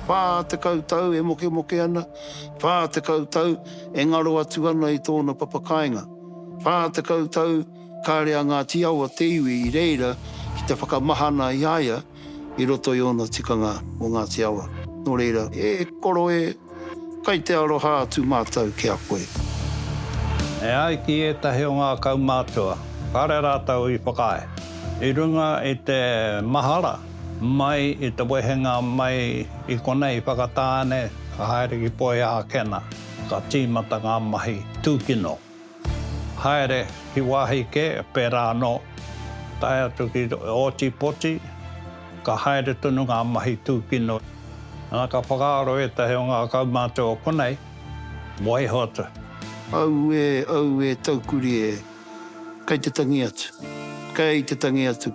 40 tau e mokemoke ana, 40 tau e ngaro atu ana i tōna papakāinga. 40 tau kāre a Ngāti Awa te iwi i reira ki te whakamahana i a ia i roto i ōna tikanga o Ngāti Awa. Nō reira, e koro e, kai te aroha atu mātou ki a koe. E ai ki ētahi o ngā kaumātua, kāre rātou i whakaae. I runga i te mahara mai i te wehenga mai i konei i Whakatāne ka haere ki Poihākena, ka tīmata ngā mahi tūkino. Haere ki wāhi kē, pērā anō, tae atu ki Ōtipoti, ka haere tonu ngā mahi tūkino. Nā, ka whakaaro ētahi o ngā kaumātua o konei, waiho atu. Auē, auē, taukuri e, kei te tangi atu, kei te tangi atu.